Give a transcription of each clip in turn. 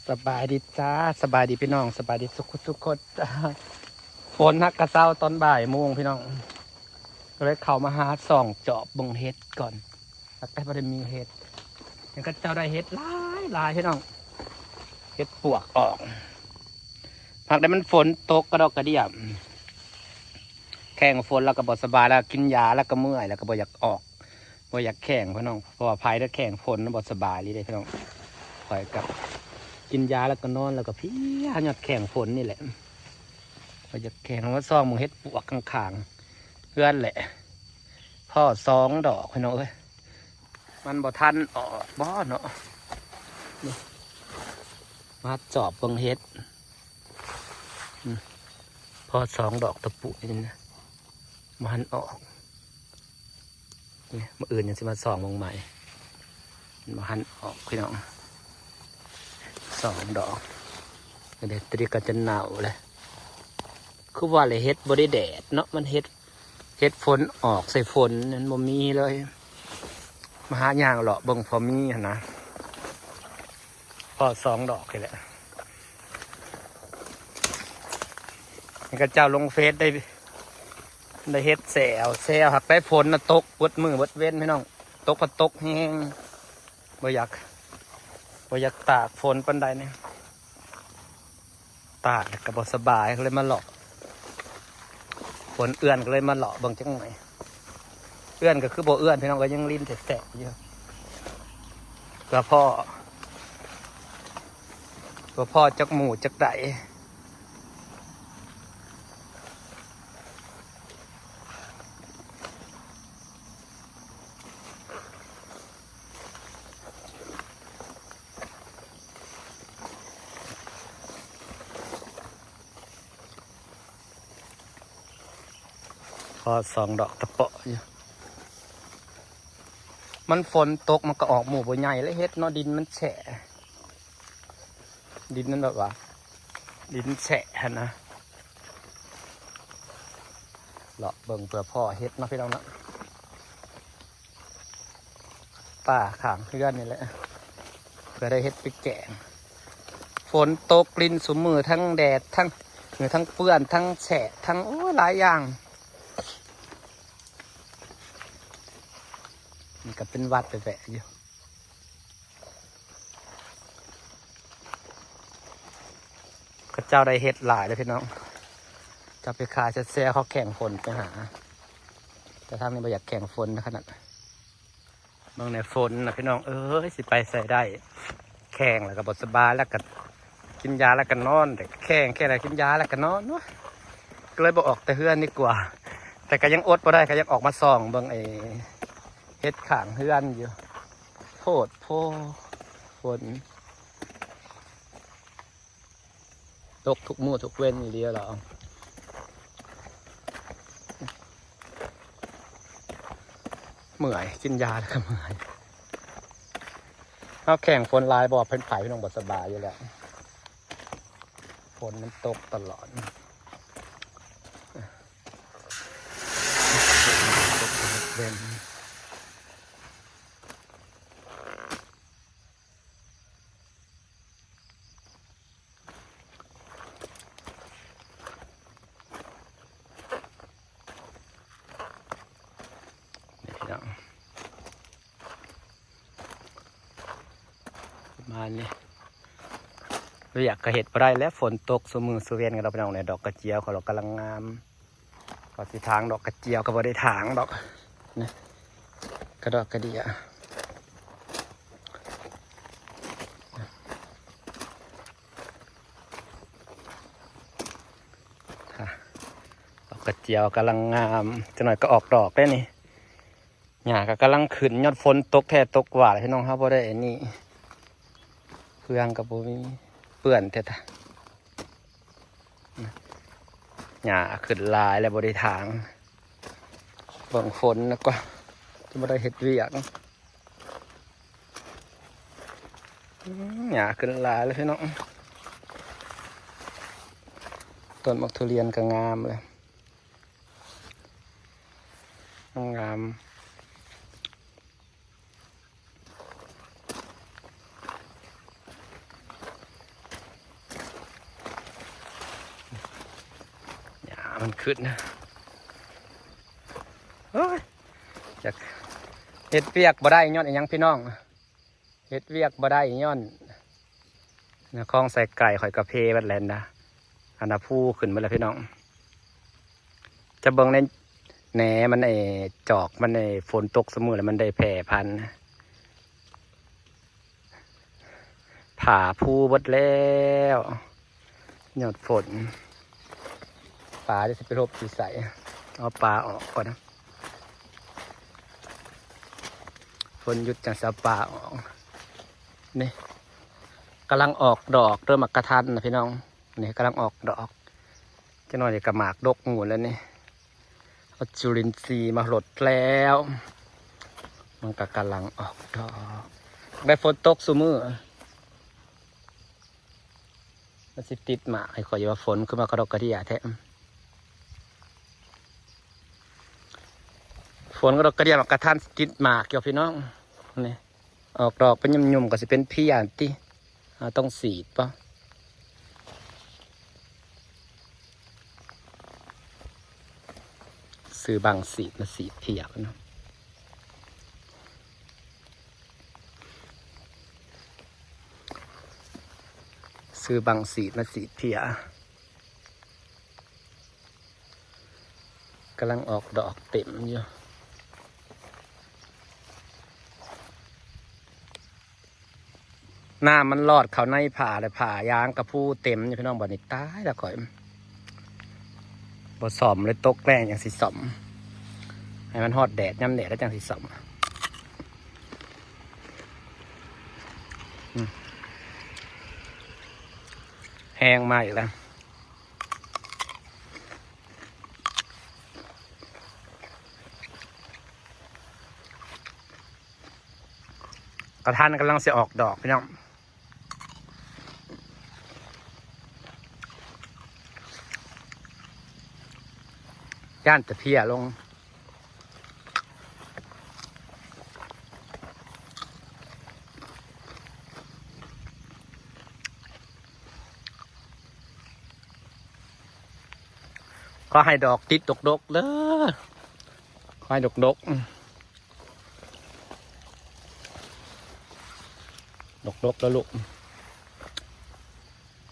ສະບາຍດີຈ້າ ສະບາຍດີພີ່ນ້ອງ ສະບາຍດີສຸກໆຄົນ. ຝົນຮັກກະເຊົາຕອນບ່າຍໂມງພີ່ນ້ອງ ກໍເລີຍເຂົ້າມາຫາສ່ອງຈອບເບິ່ງເຫັດກ່ອນ ແຕ່ບໍ່ໄດ້ມີເຫັດ. ຍັງຂະເຈົ້າໄດ້ເຫັດຫຼາຍໆພີ່ນ້ອງ ເຫັດປວກອອກ. ພັກໄດ້ມັນຝົນຕົກກະດອກກະເດຍ ແຂ້ງຝົນແລ້ວກໍບໍ່ສະບາຍ ແລ້ວກິນຢາແລ້ວກໍເມື່ອຍ ແລ້ວກໍບໍ່ຢາກອອກ ບໍ່ຢາກແຂ້ງພີ່ນ້ອງ ເພາະວ່າໃຜໄດ້ແຂ້ງຝົນນະບໍ່ສະບາຍອີ່ຫຼີເດ້ພີ່ນ້ອງ. ຂ້ອຍກໍກິນຢາແລ້ວກໍນອນ ແລ້ວກໍເພຍຍ້ອນແຂ້ງຝົນນີ້ແຫຼະ. ຂ້ອຍຢາກແຂ້ງ ມາສ່ອງເບິ່ງເຫັດປວກຂ້າງໆເຮືອນແຫຼະ ພໍ້ສອງດອກພີ່ນ້ອງເອີຍ. ມັນບໍ່ທັນອອກບໍ່ເນາະ ນີ້ ມາຈອບເບິ່ງເຫັດ ອືມ ພໍ້ສອງດອກຕະປຸນີ້ນະ ບໍ່ທັນອອກ. ນີ້ ມື້ອື່ນຍັງຊິມາສ່ອງເບິ່ງໃໝ່ ມັນບໍ່ທັນອອກພີ່ນ້ອງ ສອງດອກ ເດ ຕະລິກກໍຈະເນົ່າແລ້ວ. ຄືວ່າແຫຼະ ເຫັດບໍ່ໄດ້ແດດເນາະ ມັນເຫັດ ເຫັດຝົນອອກໃສ່ຝົນ ມັນບໍ່ມີເລີຍ ມາຫາຍ່າງເລາະເບິ່ງພໍມີຫັ້ນນະ. ພໍ້ສອງດອກນີ້ແຫຼະ ນີ້ຂະເຈົ້າລົງເຟສໄດ້ ໄດ້ເຫັດແຊວ ແຊວ ຫາກໄດ້ຝົນນະ ຕົກເບິດມື້ເບິດເວັນພີ່ນ້ອງ ຕົກກໍຕົກແຮງ ບໍ່ຢາກ ບໍ່ຢາກຕາກຝົນປານໃດນີ້ ຕາກແລ້ວກໍບໍ່ສະບາຍ ກໍເລີຍມາເລາະ ຝົນເອື້ອນກໍເລີຍມາເລາະເບິ່ງຈັກໜ່ອຍ. ເອື້ອນກໍຄືບໍ່ເອື້ອນພີ່ນ້ອງ ກໍຍັງຫຼິ້ນແຕະໆຢູ່ ເພື່ອພໍ້ ເພື່ອພໍ້ຈັກໝູ່ຈັກໃດ. ພໍ້ສອງດອກຕະເປາະຢູ່ ມັນຝົນຕົກມັນກໍອອກໝູ່ບໍ່ໃຫຍ່ແລ້ວ ເຫັດເນາະ ດິນມັນແສະ ດິນມັນແບບວ່າ ດິນແສະຫັ້ນນະ. ເລາະເບິ່ງເພື່ອພໍ້ເຫັດເນາະພີ່ນ້ອງເນາະ ປ່າຂ້າງເຮືອນນີ້ແຫຼະ ເພື່ອໄດ້ເຫັດໄປແກງ. ຝົນຕົກລິນຊຸມມື້ ທັງແດດ ທັງເຫື່ອ ທັງເປື້ອນ ທັງແສະ ທັງ ໂອ້ຍ ຫຼາຍຢ່າງ. ນີ້ກໍເປັນຫວັດແປະໆຢູ່. ເຂົາເຈົ້າໄດ້ເຫັດຫຼາຍເດ້ພີ່ນ້ອງ ເຈົ້າໄປຂາຍແຊວໆ ເຂົາແຂ່ງຝົນໄປຫາ ແຕ່ທາງນີ້ບໍ່ຢາກແຂ່ງຝົນນະຂະໜາດ. ເບິ່ງແດ່ ຝົນນະພີ່ນ້ອງເອີຍ ຊິໄປໃສໄດ້ ແຂ່ງແລ້ວກໍບໍ່ສະບາຍ ແລ້ວກໍກິນຢາແລ້ວກໍນອນ ແຕ່ແຂ່ງ ແຂ່ງແລ້ວກິນຢາແລ້ວກໍນອນ ໂອ້ຍ ກໍເລີຍບໍ່ອອກແຕ່ເຮືອນດີກວ່າ. ແຕ່ກໍຍັງອົດບໍ່ໄດ້ ກໍຍັງອອກມາສ່ອງເບິ່ງໄອ້ເຫັດຂ້າງເຮືອນຢູ່. ໂພດໂພ ຝົນຕົກທຸກມື້ທຸກເວັນອີ່ຫຼີແລ້ວ ເມື່ອຍ ກິນຢາແລ້ວກໍເມື່ອຍ. ເຮົາແຂ່ງຝົນຫຼາຍບໍ່ເປັນໄຂ້ ພີ່ນ້ອງ ບໍ່ສະບາຍຢູ່ແລ້ວ ຝົນມັນຕົກຕະຫຼອດ ຕົກເວັນ. ນີ້ພີ່ນ້ອງ ປະມານນີ້ ວຽກກໍເຮັດບໍ່ໄດ້ແລ້ວ ຝົນຕົກຊຸມື້ຊຸເວັນກັນດອກ ພີ່ນ້ອງ. ນີ້ດອກກະຈຽວຂອງເຮົາກຳລັງງາມ. ກໍຊິຖາງດອກກະຈຽວກໍບໍ່ໄດ້ຖາງດອກນະ ກະດອກກະເດຍ. ດອກກະຈຽວກຳລັງງາມ ຈັກໜ້ອຍກໍອອກດອກເດ້ນີ້. ຫຍ້າກໍກຳລັງຂຶ້ນ ຍ້ອນຝົນຕົກແທ້ຕົກວ່າແຫຼະ ພີ່ນ້ອງ. ເຮົາບໍ່ໄດ້ອັນນີ້ ເຟືອງກໍບໍ່ມີ ເປື້ອນແທ້ໆ. ຫຍ້າຂຶ້ນຫຼາຍແລ້ວ ບໍ່ໄດ້ຖາງ ເບິ່ງຝົນນະກວ່າ ຈະບໍ່ໄດ້ເຮັດວຽກ. ຫຍ້າຂຶ້ນຫຼາຍແລ້ວ ພີ່ນ້ອງ. ຕົ້ນໝາກທຸລຽນກໍງາມແລ້ວ ງາມ. ມັນຂຶ້ນ ໂອ້ຍ ຈັກເຮັດວຽກບໍ່ໄດ້ຍ້ອນອີ່ຫຍັງພີ່ນ້ອງ ເຮັດວຽກບໍ່ໄດ້ຍ້ອນນະ ຄອງໃສ່ໄກ່ຂ້ອຍກະເພເບິດແລ້ວນະ ອັນນະ ພູຂຶ້ນເບິດແລ້ວພີ່ນ້ອງ ຈະເບິ່ງໃນແໜມັນ ໄອ້ຈອກມັນ ໄອ້ຝົນຕົກຊຸມື້ແລ້ວມັນໄດ້ແຜ່ພັນ ຜາພູເບິດແລ້ວ ຍອດຝົນ ປາຈະຊິໄປຫຼົບຢູ່ໃສ ເອົາປາອອກກ່ອນນະ ຝົນຢຸດຈັ່ງຊິເອົາປາອອກ ນີ້ ກຳລັງອອກດອກເດີ ໝາກກະທັນນະພີ່ນ້ອງ ນີ້ກຳລັງອອກດອກ ຈັກໜ້ອຍນີ້ກະໝາກດົກໝູ່ແລ້ວນີ້ ເອົາຈຸລິນຊີມາລົດແລ້ວ ມັນກະກຳລັງອອກດອກ ໄດ້ຝົນຕົກຊຸມື້ ມັນຊິຕິດໝາກໃຫ້ຂ້ອຍຢູ່ວ່າ ຝົນຄືມາກະດອກກະເດຍແທ້ ຝົນກະດອກກະເດຍ ໝາກກະທັນຊິຕິດໝາກຢູ່ພີ່ນ້ອງ ນີ້ ອອກດອກເປັນຫຍຸ່ມໆ ກະຊິເປັນເພຍຕິ ເຮົາຕ້ອງສີດບໍ່? ຊື້ບັງສີດມາສີດເພຍກ່ອນເນາະ ຊື້ບັງສີດມາສີດເພຍ ກຳລັງອອກດອກເຕັມຢູ່ ນ້ຳມັນລອດເຂົ້າໃນຜ້າ ແລະ ຜ້າຢາງກະພູເຕັມຢູ່ພີ່ນ້ອງ ບັດນີ້ຕາຍລະຂ້ອຍ ບໍ່ສ້ອມເລີຍ ຕົກແລງຈັ່ງຊິສ້ອມ ໃຫ້ມັນຮອດແດດ ຍາມແດດແລ້ວຈັ່ງຊິສ້ອມ ອືມ ແຮງມາອີກແລ້ວ. ກະທັນກຳລັງຊິອອກດອກພີ່ນ້ອງ ຢ້ານແຕ່ເພຍລົງ. ຂໍໃຫ້ດອກຕິດດົກໆເດີ ຂໍໃຫ້ດົກໆ ດົກໆເດີລູກ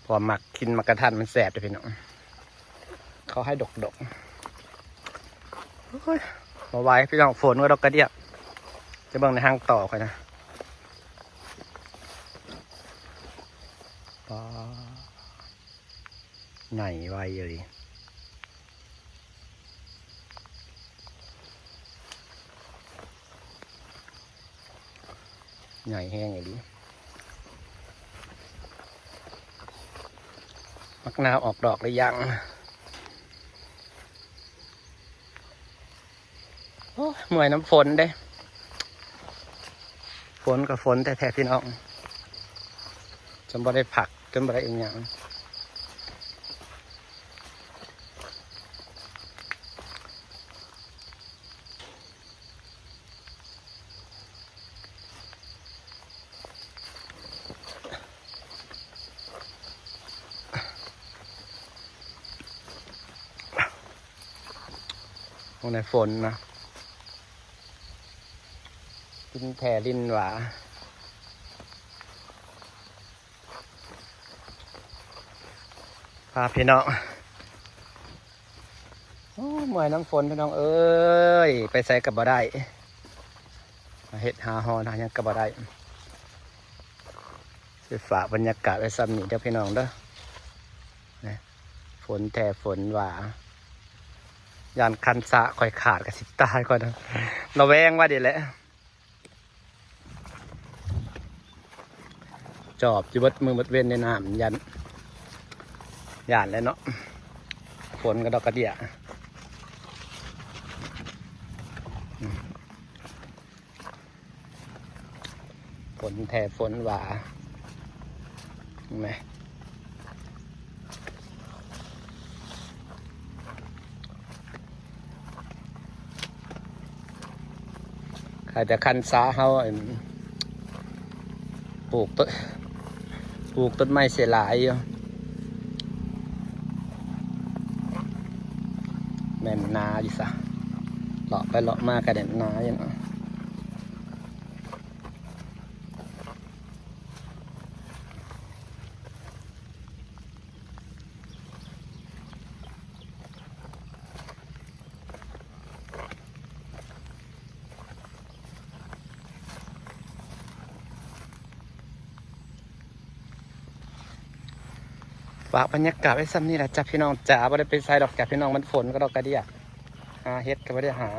ເພາະວ່າມັກກິນໝາກກະທັນ ມັນແຊບເດີພີ່ນ້ອງ ຂໍໃຫ້ດົກໆ. ໂອ້ຍ ບໍ່ໄຫວພີ່ນ້ອງ ຝົນກະດອກກະເດຍ ຈະເບິ່ງໃນຮັງຕໍ່ຂ້ອຍນະ ປາ ໃຫຍ່ໄວອີ່ຫຼີ ໃຫຍ່ແຮງອີ່ຫຼີ. ໝາກນາວອອກດອກຫຼືຍັງ? ໂອ້ຍ ເມື່ອຍນຳຝົນເດ້ ຝົນກະຝົນແທ້ໆ ພີ່ນ້ອງ ຈົນບໍ່ໄດ້ພັກ ຈົນບໍ່ໄດ້ອີ່ຫຍັງ. ໂອ້ ໃນຝົນນະ ກິນແທ້ລິນຫວາ. ພາພີ່ນ້ອງ ໂອ້ ເມື່ອຍນຳຝົນພີ່ນ້ອງເອີຍ ໄປໃສກະບໍ່ໄດ້ ຫາເຫັດຫາຫອນຫາຫຍັງກະບໍ່ໄດ້ ຊິຝາກບັນຍາກາດໄວ້ຊ່ຳນີ້ເດີພີ່ນ້ອງເດີ ຝົນແທ້ຝົນຫວາ ຢ້ານຄັນສະຂ້ອຍຂາດກະຊິຕາຍກ່ອນ ລະແວງໄວ້ນີ້ແຫຼະ. ຈອບຢູ່ເບິດມື້ເບິດເວັນໃນນ້ຳ ຢ້ານ ຢ້ານແຫຼະເນາະ ຝົນກະດອກກະເດຍ ຝົນແທ້ຝົນຫວາ ແມ່ ຂາດແຕ່ຄັນສາເຮົາ ອັນ ປູກຕົ້ນ ປູກຕົ້ນໄມ້ເສຍຫຼາຍຢູ່ ແມ່ນນາຢູ່ຊະ ເລາະໄປເລາະມາກໍແມ່ນນາຢູ່ເນາະ. ຝາກບັນຍາກາດໄວ້ສ່ຳນີ້ລະຈ້າພີ່ນ້ອງຈ້າ ບໍ່ໄດ້ໄປໃສດອກຈ້າພີ່ນ້ອງ ມັນຝົນກະດອກກະເດຍ ຫາເຫັດກະບໍ່ໄດ້ຫາ.